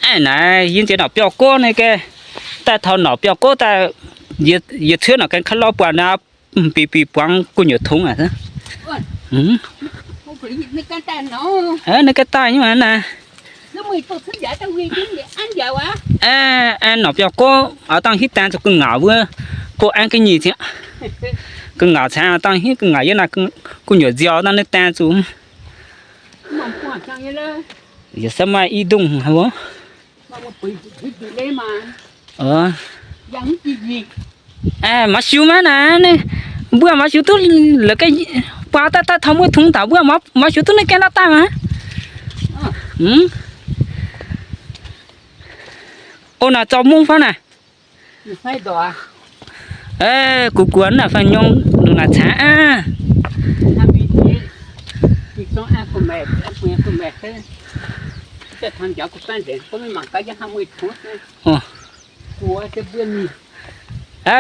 Aeqv, naaiv yie nziex norqc biauv-gorv naaiv gaengh daaih taux norqc biauv-gorv daaih, yie cuotv norqc gaengh kaav lorz buatc naaiv, bic bic buangv gu'nyuoz tongx aqv. Naaiv gaengh daaih nyei naaiv. Aeqv, norqc biauv-gorv oix dangh hitv daaih zuqc gu'nguaaic wuov, go aengx ga'nyiec ziangh. Gu'nguaaic caengx dangh hitv gu'nguaaic yiem naaiv gu'nyuoz nziaaux dangh naaiv daaih zuqc. Yietc se maaih i ndongh haic wuov. Maaz siux maiv naaic, mbuo maaz siux duqv la'gaengh buatc daaih daaih taux mueiz tongx daaih mbuo maaz siux duqv naaiv gaengh daaih daaih maah. O, naaic zaux mungv fai naaic. Gu'guaix naaic fai nyungc lungh naaic caangv aqv.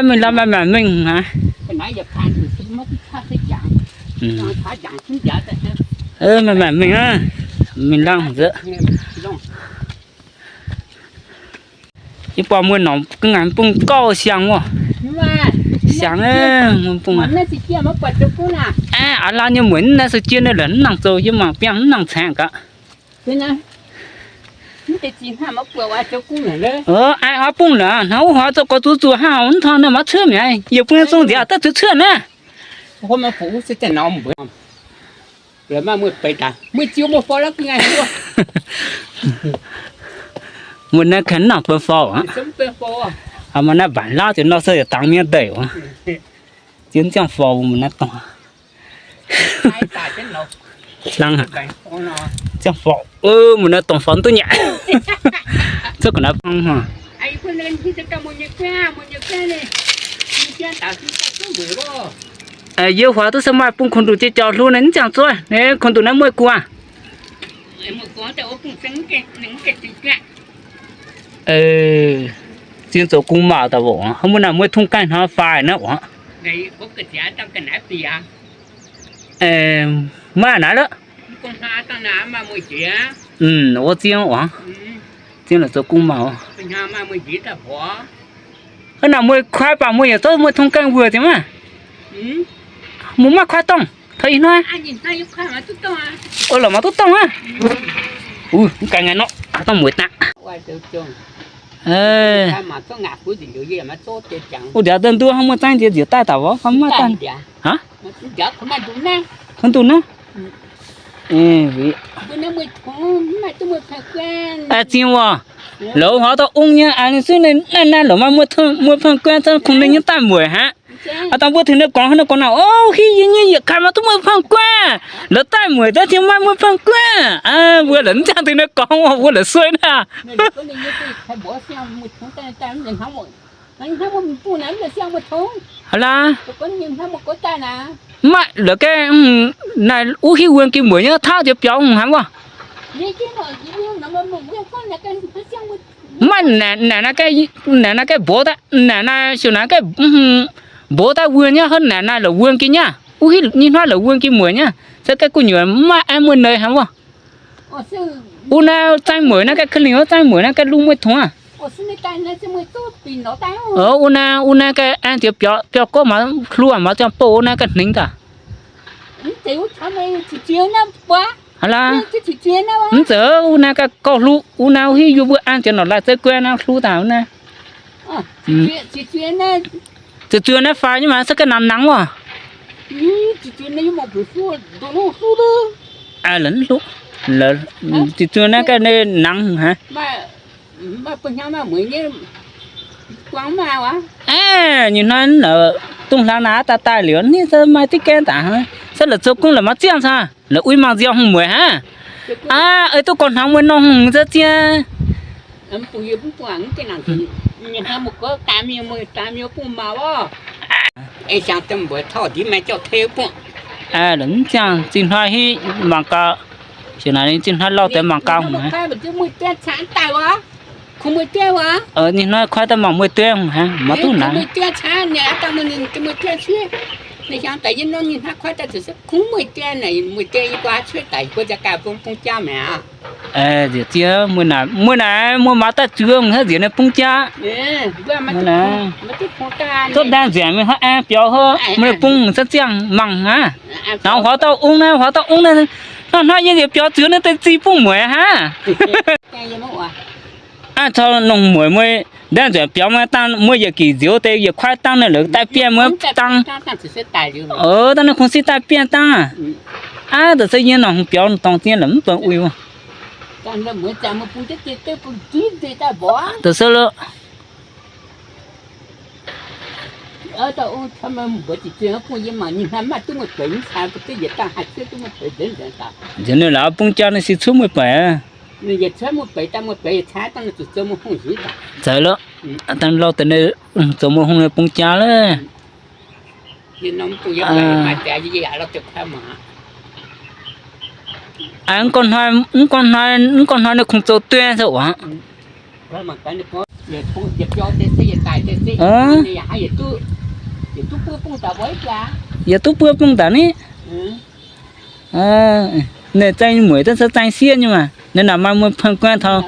Mingh lamh maaih maengc mingh hnangv. Maaih maengc mingh aqv. Mingh lamh nzengc. Yie buatc mueiz norqc ga'naaiv bung gauh siang wuov. Siang, mueiz bung aqv. Aav, aav, laanh nyei mueiz naaiv se jien naaiv la'nangc zoux, yie mangc biangh mv nangc caengx gaax. Aav, bung naaic hnangv wuov hoiz zoux gorx zuqc zuqc hnangv mv tong naaiv maiv cuotv mi'aqv. Yietc bung nyei zong nziaaux daaih cuotv cuotv naaiv. Mueiz naaiv kaaix mv nangc bun faaux aqv. Maaih naaiv mbaanc lauv ziouc nor se yietc dangx mienh ndeic wuov. Ziex ziangh faaux mbuo naaiv dongh. Hlang, ziangh faaux, mbuo naaiv dongh faaux duqv nyei. Cuotv ga'naaiv fang hnangv. Yie huaax duqv se maaih bung kungx nduqc jiex jauv hlo naaiv, mv ziangh zuov naaiv, kungx nduqc naaiv mueiz gu'nguaaic. Zinh zoux gong maux daaih voc, mbuo naaic mueiz tong gaengh hnangv faix naaiv oc. Maiv naaiv lorqc. Wuov zingh oc. Zingh la'zoux gong maux. Hnangv naaic mueiz kuaaiv baac mueiz yaac zorqv mueiz tong gaengh wuoc zingh maah. Mbuo maiv kuaaiv dorngh taux ih hnoi. O, lorqc, maiv duqv dorngh aqv. Mv gaengh ngaih nor, dorngh mueiz daaih. Wuov ndiaaux deix nduov hnangv mueiz zaangv nziex nziec daaih daaih wuov, mv maaih daaih. Hnangv nduqc naaiv. Zingh wuov, lorqc, hoiz dauh ong nyei aqv, ninh zungv naaiv naaiv lorqc maaih mueiz pang guaengv, zungv kungx ninh nyei daaih mueic hnangv. Aa, dangh mbuo tengx ninh gorngv, ninh gorngv naaic, o, hiuv yie nyei yietc kaaix maaih duqv mueiz pang guaengv, la'daaih mueic daaih zungv maaih mueiz pang guaengv. Mbuo la'mv ziangh tengx ninh gorngv, mbuo la'suei naaiv. Aa, laaix, mv maaih la'gaengh naaic, uv hiuv wuonh gin mueic nyei tauv jiex biaux hungh hnangv wuov. Mv maaih naaic, naaic naaiv gaengh, naaic naaiv gaengh mbox daaih, naaic naaiv siouc naaiv gaengh mbox daaih wuonh nyei, haaix naaic naaiv la'wuonh gin nyei, uv hiuv nyei hnoi la'wuonh gin mueic nyei, se gaengh gu'nyuoz mv maaih aengx mueiz neix hnangv wuov. Wuov naaiv zaangv mueic naaiv gaengh, ka'lingh wuov zaangv mueic naaiv gaengh lungh mueiz tongx aqv. Wuov naaiv, wuov naaiv gaengh aengx jiex biaux, biaux gorqv maaz hluv maaz ziangh bouh wuov naaiv gaengh hningx daaih. Aa, laaix, mv zeiz, wuov naaiv gaengh gauh hluv, wuov naaiv hiuv yie mbuo an jiex norqc laaih zeiv guaengv naaiv hluv daaih wuov naaiv. Ziqc zuoz naaiv faix nyei maah, se gaengh nangx nangx wuov. Ziqc zuoz naaiv gaengh nangx haic. Aav, nyei hnoi dongh hlaax naaiv daaih daaih liuz, ninh se maaih diqv gaengh daaih, se la'zoux gong la'maah ziangh caux la'uix mangc nziaaux hungh mueic hnangv. Aav, ei duqv gorngv hnangv mueiz nor hungh se zien. Mv ziangh zinh hnoi hiuv mangc gaax, zinh hnoi lauh deix mangc gaax hungh hnangv. Ninh hnoi kuaaiv daaih mangc mueiz dueiv hungh hnangv, maiv duqv naaiv. Ninh hiuang daaih yie nongv nyei hnangv kuaaiv daaih zuqc se kungx mueiz dien naaic, mueiz dien yie guaa cuotv daaih yie guo nza'gaaih bung bung jaa mi'aqv. Nziex mueiz naaic, mueiz naaic muoz-maaz daaih zuqc haiz nziex naaiv bung jaa. Zorqv ndaangc nzueic mingh hnangv aengx biaux hov, mueiz naaic bung za'ziangh mangc hnangv. Naaiv huaax dauh ungv naaiv, huaax dauh ungv naaiv, hnangv hnangv yie nziex biaux zuqc naaiv deix zih bung mueiz hnangv. Aav, caux nongh mueiz mueiz ndaangc nzueic biaux mueiz dangh mueiz yietc gec nziouv deix yietc kuaaiv dangh naaiv lorqc daaih bienh mueiz dangh. Dangh naaiv kungx sieqv daaih bienh dangh aav. Aav, da'sou yie nongc biaux dorngc zienh lorqc mv baac uix wuov. Da'sou lorqc. Nziex ninh la'av bung jaa ninh si cuotv mueiz baeqc aqv. Za'gengh lorqc, dangh lauh deix ninh zoux mueiz hungh ninh bung jaa lorqc. Mv gorngv hnoi, mv gorngv hnoi ninh kungx zoux dueiv se oc. Yietc duqv buo bung daaih ni. Ninh zaeng mueic daaih se zaeng siev nyei maah. Ninh naaic maaih mueiz peng guanh taux,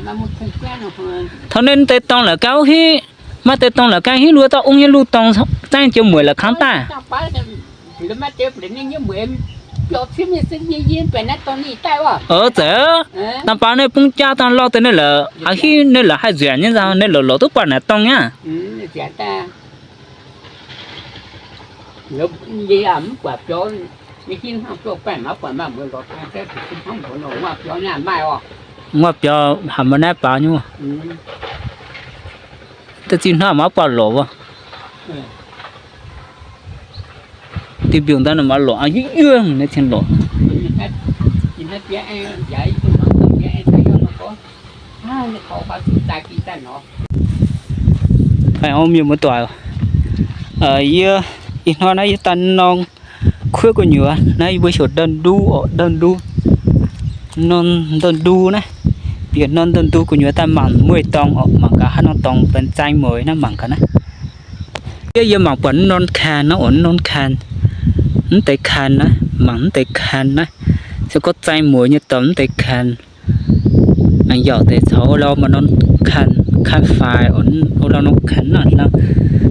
taux ninh deix dorngx la'gauv hiuv, maaih deix dorngx la'gauv hiuv luoqc dauh ong nyei luv dorngx zaeng jiex mueic la'kangv daaih. Oc, zeiz. Dangh baac ninh bung jaa dangh lauh deix ninh la'haih nzueic nyei nzauh, ninh la'haih nzueic lorqc duqv buatc naaic dorngx nyei. Nguaaiv biaux haaix maaih naaiv baaux nyei wuov. Da'zinh hnangv maiv buatc lorqc wuov. Diuh mbiungc daaih maiv lorqc, yie yie naaiv cien lorqc. Mienh muoz-doic, yie ih hnoi naaiv yie daaih norm kuiv gu'nyuoz naaiv, yie mbuo heuc ndau-ndu oc, ndau-ndu. Norm ndau-ndu naaiv, bieqc norm ndau-ndu gu'nyuoz daaih mangc mueiz-dorngh oc, mangc gaax haaix norm dorngx benx zaeng mueiz naaiv, mangc gaax naaiv. Yie, yie mangc buatc norm kaan naaiv oc, norm kaan, mv deix kaan naaiv, mangc mv deix kaan naaiv, se gorngv zaeng mueiz nyei dorngx mv deix kaan. Aengx yaac deix caux wuov lauh maaih norm kaan, kaan faix oc, wuov lauh norm kaan naaiv,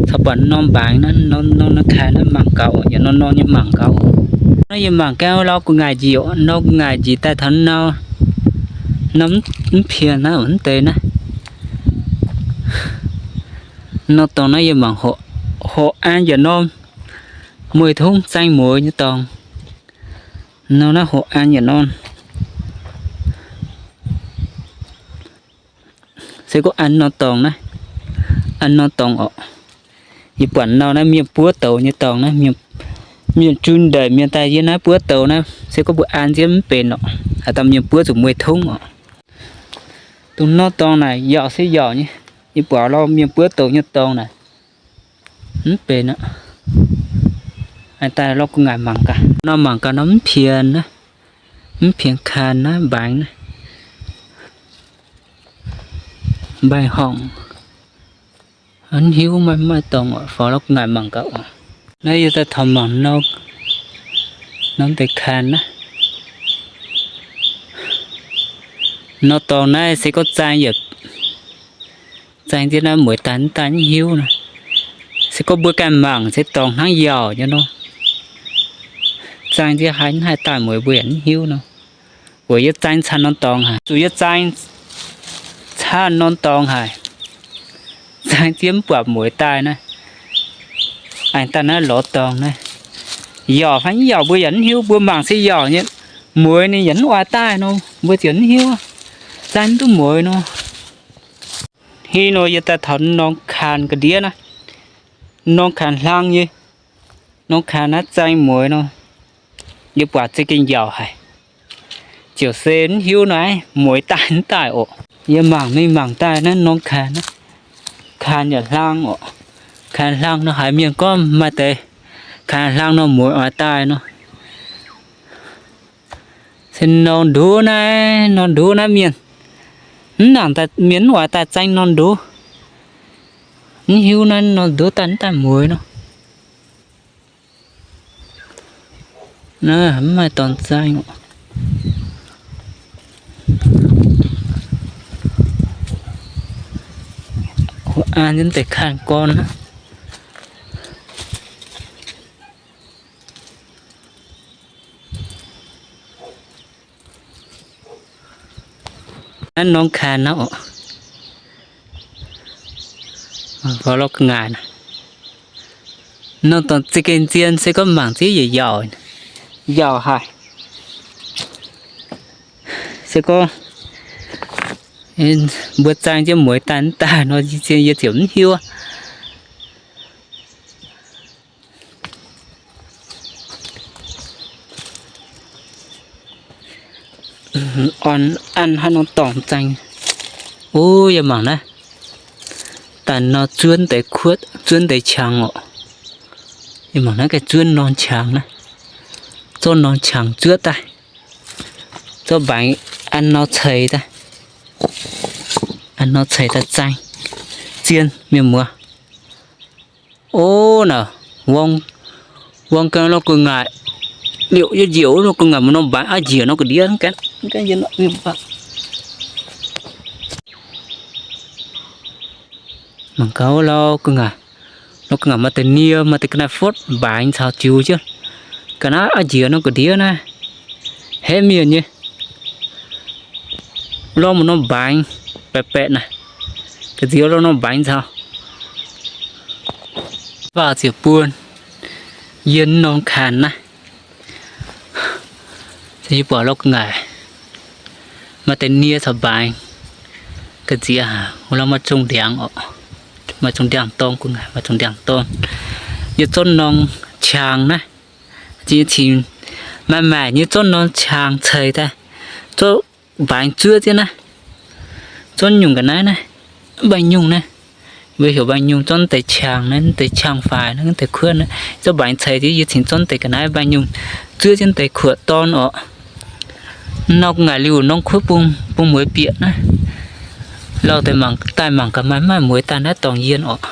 caux buatc norm mbaengx naaiv, norm, norm kaan naaiv mangc gaax oc, yaac norm norm nyei mangc gaax oc. Naaiv yie mangc gaax wuov lauh gu'nguaaic njiec oc, norm gu'nguaaic njiec daaih taux nau, norm mv pien naaiv oc, mv deix naaiv. Norm dorngx naaiv yie mangc hoqc, hoqc an yietc norm mueiz tungv zaeng mueiz nyei dorngx. Norm naaiv hoqc an yietc norm. Se gorngv an norm dorngx naaiv, an norm dorngx oc. Yie buatc nau naaiv mienh buov douz nyei dorngx naaiv, mienh jun ndeic mienh daaih yie naaiv buov douz naaiv, se gorngv mbuo an nziev mv benx oc, haaix dauh mienh buov zuqc mueiz tungv oc. Dongh norm dorngx naaic yaauc se yaauc nyei, yie buatc lauh mienh buov douz nyei dorngx naaic, mv benx aqv. Daaih lauh gu'nguaaic mangc gaax, nor mangc gaax nor mv pien naaiv, mv pien kaan naaiv, mbaengx naaiv, mbaengx-horngc. Mv hiuv maaih, maaih dorngx oc, faaux lauh gu'nguaaic mangc gaax oc. Naaiv yie daaih taux mangc norm, norm deix kaan naaiv. Norm dorngx naaiv se gorngv zaeng yietc, zaeng nziev naaiv mueiz daaih mv daaih mv hiuv nor. Se gorngv mbuo ganh mangc se dorngx hnangv yaauc nyei nor. Zaeng nziev haaix mv haih daaih mueiz mbuo yaac mv hiuv nor. Weic yie zaeng caan norm dorngx haic, zuqc yie zaeng caan norm dorngx haic, zaeng nziev mv buatc mueiz daaih naaiv. Aengx daaih naaiv lorz dorngx naaiv, yaauc fai mv yaauc mbuo yaac mv hiuv, mbuo mangc se yaauc nyei, mueiz ninh yaac mv oix daaih nor, mbuo ziouc mv hiuv, zaeng mv duqv mueiz nor. Hnangv nor yie daaih taux norm kaan ga'ndiev naaiv, norm kaan hlang nyei, norm kaan naaiv zaeng mueiz nor, yie buatc za'gengh yaauc haic. Ziouc se mv hiuv naaiv mueiz daaih mv daaih oc. Yie mangc mingh mangc daaih naaiv norm kaan naaiv, kaan yaac hlang oc. Kaan hlang nor haiz mienh gorngv maaih deix kaan hlang nor mueiz oix daaih nor. Se norm nduov naaiv, norm nduov naaiv mienh mv nangc daaih, mienh mv oix daaih zaeng norm nduov. Mv hiuv naaiv norm nduov daaih mv daaih mueiz nor. Naaiv mv maaih dorngx zaang. An jienv deix kanh gorn aqv. Naaiv norm kanh naaiv oc. Mangc gaax lorqc ga'ngaaic naaiv. Norm dorngx za'gengh zien, se gorngv mangc ziex yietc yaauc, yaauc haic. Se gorngv mbuo zaang jienv mueiz daaih mv daaih nor, yie ziouc mv hiuv. An haaix norm dorngx zaang. O, yie mangc naaiv, daaih nor zuov deix kuotv, zuov deix qangx oc. Yie mangc naaiv ganh zuov norm qangx naaiv, zorqv norm qangx zuov daaih, zorqv mbaengx an nor ceix daaih, an nor ceix daaih zaang, zien mienh muoz. O, naaic, wuom ganh lorqc ga'ngaaic, liouc yie njiec wuov lorqc ga'ngaaic maaih norm mbaengx aqv, njiec nor ga'ndiev. Mangc gaax wuov lorqc ga'ngaaic, lorqc ga'ngaaic maaih deix nie, maaih deix ga'naaiv fotv mbaengx caux jiux jienv. Ga'naaiv aqv, njiec nor ga'ndiev naaiv, henv mienh nyei. Lorqc maaih norm mbaengx baeqc baeqc naaic, ga'nziex lorqc norm mbaengx caux. Baac ziouc buon yie norm kanh naaiv. Se yie buatc lorqc ga'ngaaic maaih deix nie caux mbaengx ga'nziex haic. Wuov lorqc maaih zungh ndiangx oc, maaih zungh ndiangx-dorn, ga'ngaaic maaih zungh ndiangx-dorn. Yie zorqv norm qangx naaiv, zinh cingx maaih maaic nyei, zorqv norm qangx ceix daaih, zorqv mbaengx zuov jienv naaiv, zorqv nyungc ga'naaiv naaiv, mbaengx-nyungc naaiv, mbuo heuc mbaengx-nyungc, zorqv deix qangx naaiv, deix qangx faix naaiv, deix kuotv naaiv, zorqv mbaengx ceix jienv, yie cingx zorqv deix ga'naaiv mbaengx-nyungc zuov jienv deix kuotv-dorn oc. Nor ga'ngaaic liuz norm kuotv bung, bung mueiz bieqc naaiv. Lauh deix mangc daaih mangc gaax maaih mv maaih mueiz daaih naaiv dorngx yienh oc.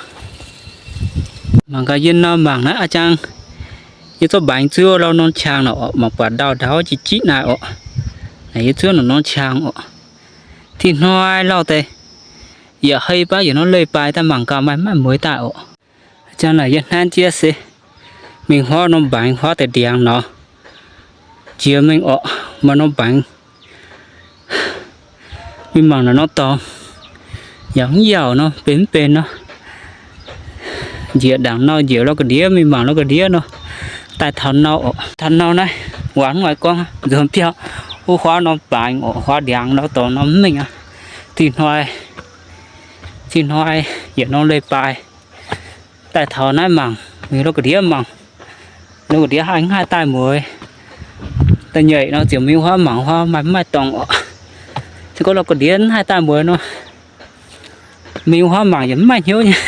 Mangc gaax yie nor mangc naaiv a'jang, yie zorqv mbaengx zuov lauh norm qangx naaic oc, mangc buatc ndau-ndau jiv jiv naaic oc. Naaic yie zuov norm norm qangx oc. Tih hnoi lauh deix yaac hei baav yietc norm leiz-baaix daaih mangc gaax maaih mv maaih mueiz daaih oc. A'jang naaic yie hnamv jienv se mingh huaav norm mbaengx, huaav deix ndiangx nor, jiex mingh oc, maaih norm mbaengx mingh mangc naaic norm dorngx, yaac mv yaauc nor, benx mv benx nor. Njiec ndaangc nor, njiec lorqc ga'ndiev, mingh mangc lorqc ga'ndiev nor, daaih taux nor oc. Taux nor naaiv, waanc mv oix gorngv, nzuonx biauv, wuov huaav norm mbaengx oc, huaav ndiangx nor dorngx nor mv mengh aqv. Tih hnoi, tih hnoi yietc norm leiz-baaix daaih taux naaiv mangc, mingh lorqc ga'ndiev mangc, lorqc ga'ndiev haih mv haih daaih mueiz. Da'nyeic nor ziouc mingh huaav mangc huaav maaih mv maaih dorngx oc. Se gorngv lorqc ga'ndiev mv haih daaih mueiz nor, mingh huaav mangc yaac mv maaih hnyouv nyei.